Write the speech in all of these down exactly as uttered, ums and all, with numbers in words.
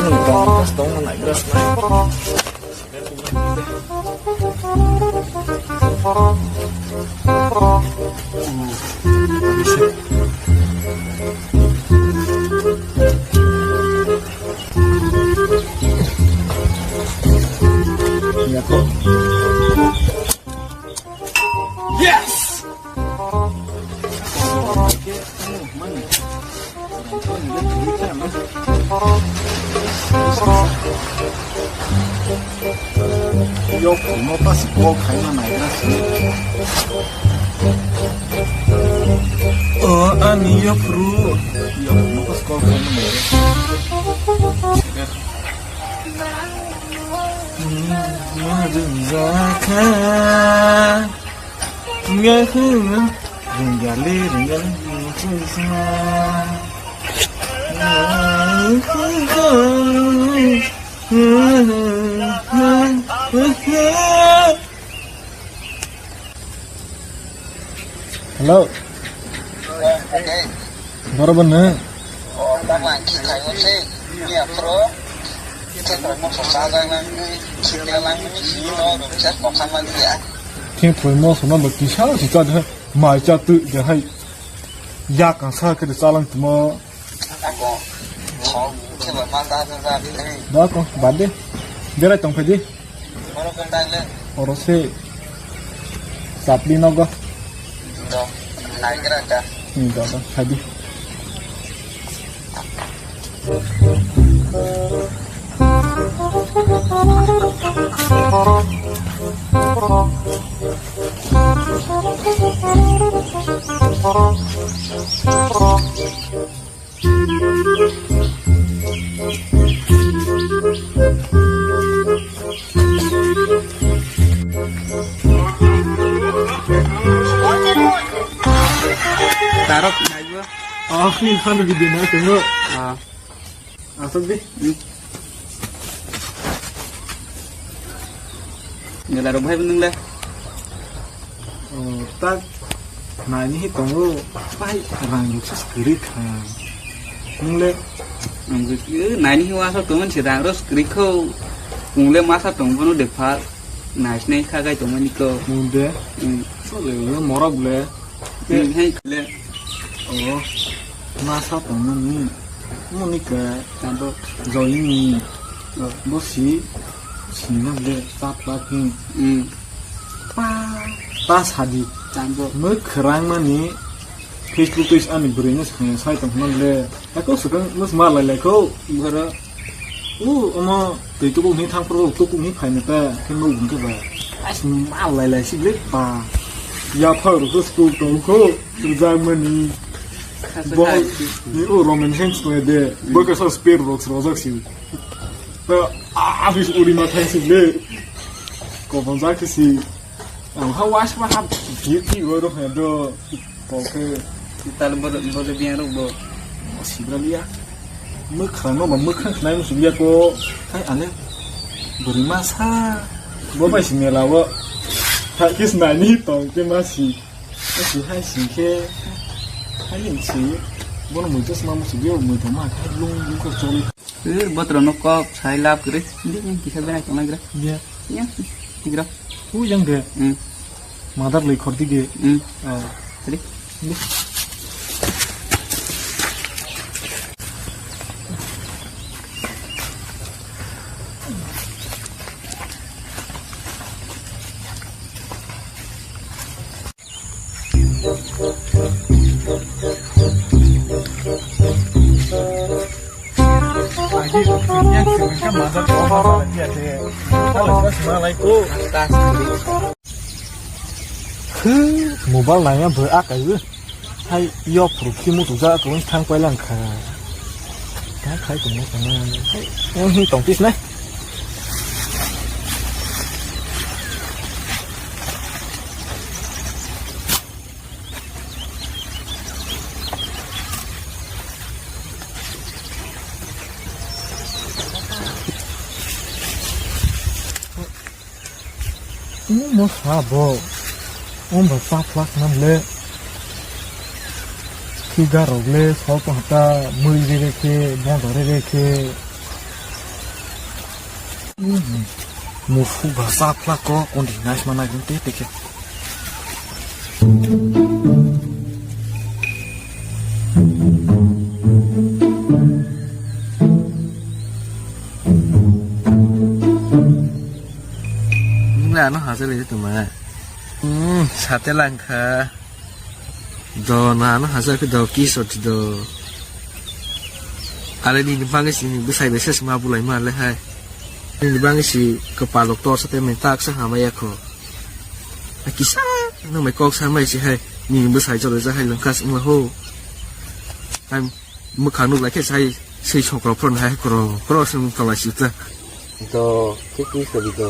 Tong, tong, nai, beras, nai. Yes! Yok, no pas kol khaina naigra se. O, ani yok ru. Yok, no pas kol khaina naigra. Ringgali, ringgali. Hello. Boro bo nung? Khe phoi mo sona bo kisa si cha de, mai cha tu de hai. Ya kan sa khe de chalang tuma. Da ko, bad de. Berai tong phai di. Oro se chapli nogo. Do, naigra ka. Hmm, do, do, phai di. Tarok naibo. Oh, ini kan video na tengok. Ah. Asok di. Hmm. Ngelarok bhai nung le? Oh, tak. Naini hi tongo, pai rang rok se kwrwi kha. Nung le? Ang khe, eh, naini hi wasa tongmani se rang rok kwrwi kho. Kung le masa tong bono de pha. Nai sinai kha gai tongmani ko. Nung de? Hmm. Sole, morok le. Hmm, hai le. Oh, masa tongmani. Moni ka. Abo. Joini. Oh. Bo si. Sinna le. Sap lap hi. Hmm. Pa, ta sadi. Chambo. Mwkhwrang mani Facebook page ani bwrwi no swkang sai tong hwnna le. Ako swkang no sma lai lai kho. Boro. U, omo twi tuku ni thang pro tuku ni phai na ta khe no bung khe ba. Ai sma lai lai si le ba. Ya pha ro ko school tong kho. Rwjak mani. Bo ni o Roman Reigns no de. Bo ka sa spear rocks rojak si. To, ah, habis uri mathai si le. Ko bang jak si. Ang ha was ma ha beauty go ro ha do. Ko ke. Tal bo bo de biang ro bo. Sibra liya. Mwkhwrang no ba mwkhwrang khnai musu liya ko. Hai ale. Bwrwi masa. Bo bai si mela bo. Ha kis nani tong ke ma si. Asi hai sing khe, hai ling si, bono mui chosma musi bio mui thoma khai lung lung khe choli. Eh, botro no kok sai lab kre, hindi hindi kisa benai tongnai gra. Ya. Ya, tigra. Ku yang de. Hmm. Madar lei khor dige. Hmm. Ah. Tadi. Mobile naiya bo akai bo. Hai yok phuru khimu tuja ko thang pai lang kha. Ta khai tongma tongma. Hai, yang hi tong pis nai. Omo sa bo. Omo ba chaphlak man le. Khiga rok le sol tong hata mui rere khe, bondo rere khe. Mufu ba sapla ko kondi nais mana gin te teke. Ningla ano hajar itu mah. Hmm, sate langkha. Do na ano hajar ke do kiso do. Ale nini bangwi si nini bwsai bai ses ma bulai ma le hai. Nini bangwi si kwpalok tor sa te mani tak sa hamaya kho. A kisa nang mai kok sa mai si hai. Nini bwsai jole ja hai langkha sima ho. Hai mwkhang nuk lai khe sai sei sokro phron hai kro kro se mung tong lai si ta. Do, khe kiss rwdi do.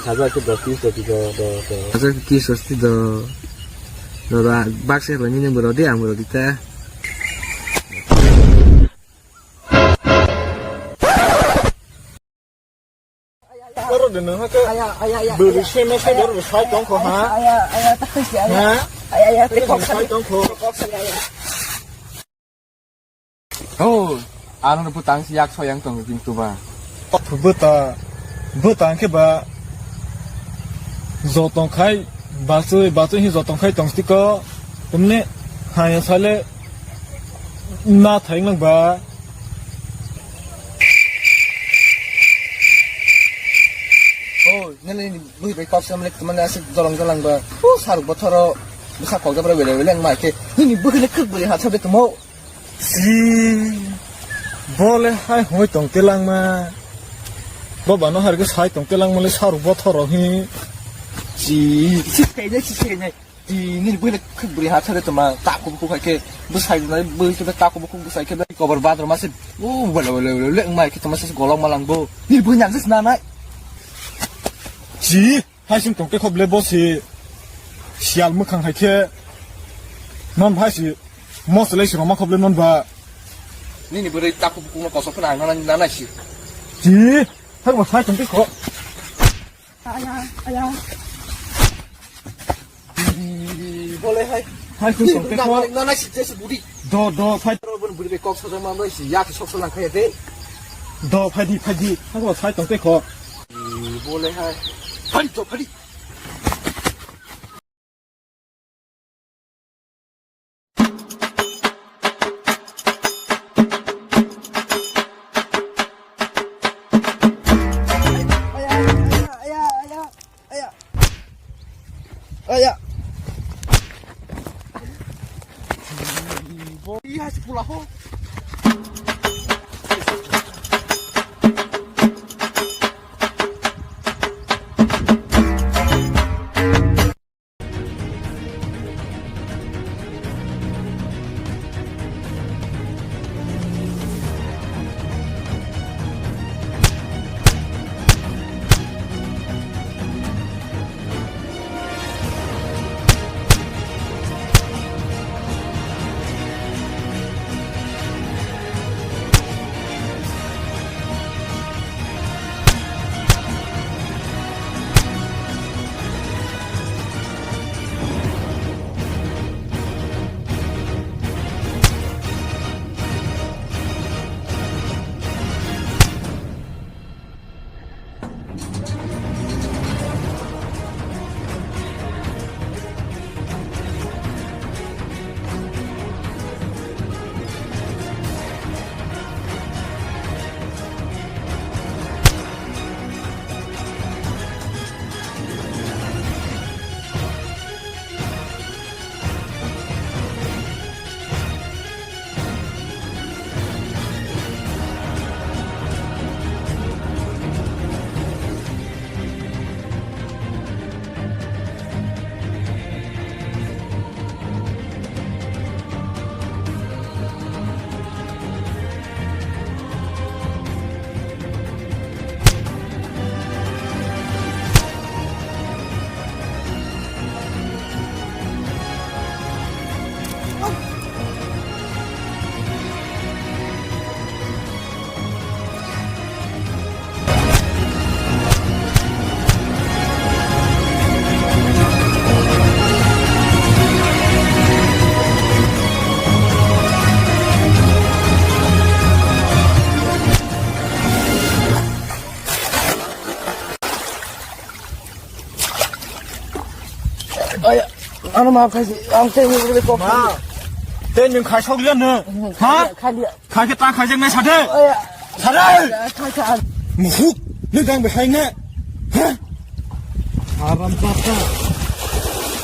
Hajar khe do kiss rwdi do, do, do. Hajar khe kiss rwdi do. Do, do, baksa rwni nang bo rwdi, ang bo rwdi ta. Oro de nang ha khe. Aya, aya, aya. Bwrwi seme se aya, bwrwi sai tong kho ha. Aya, aya, ta khe aya. Ha? Aya, aya, te kok sai tong kho. Oh, ano bwtang si yak soyang tong jing tuba. Bwta, bwtang khe ba jotong khai bachoi, bachoi hi jotong khai tong tiko. Tumne haya sale na thai nang ba. Oh, nene ni bui bai kok samle tumane asik jolong jolong ba. Oh, saruk bothoro bwsa kok jabra wele wele ang mai khe. Nini bui le khuk bui ha chabe tumo. Si, bo le hai hoi tong telangma. Bo bano har ke sai tong telangma le saruk bothoro hi. Si, si kai nai, si kai nai. Ti ni bui le khuk bui ha chare toma ta ko ko khai ke bwsai nai bui ke ta ko ko bwsai ke kobor badro ma se. U wala wala wala le mai ke toma se golong malang bo. Ni bui nang se na nai. Si. Hai sing tong te khob le bo si sial mwkhang hai khe non bhai si mos le si roma khob le non ba. Nini bwrwi takhuk bukhukno kosok kheno ang nana nana si. Ji, hai bo sai tong te kho. Aya, aya. Bole hai. Hai sing tong te kho. Nana si jesi budi. Do, do, phai. Oro bun bwrwi kok sajak ma bai si yak sok salang khai de. Do, phai di, phai di. Hai bo sai tong te kho. Bole hai. Phai di, phai di. Aya, aya, aya, aya, aya, aya. Aya. Iya, si pula ho. Ano maaf khai, ang tei ni kok. Ma, tei nwng khai sok liya no? Ha? Khai liya. Khai khe ta khai jeng nai sade. Oya. Sade. Khai khai. Muhuk, ni dang behai ne. Ha? Haram jata.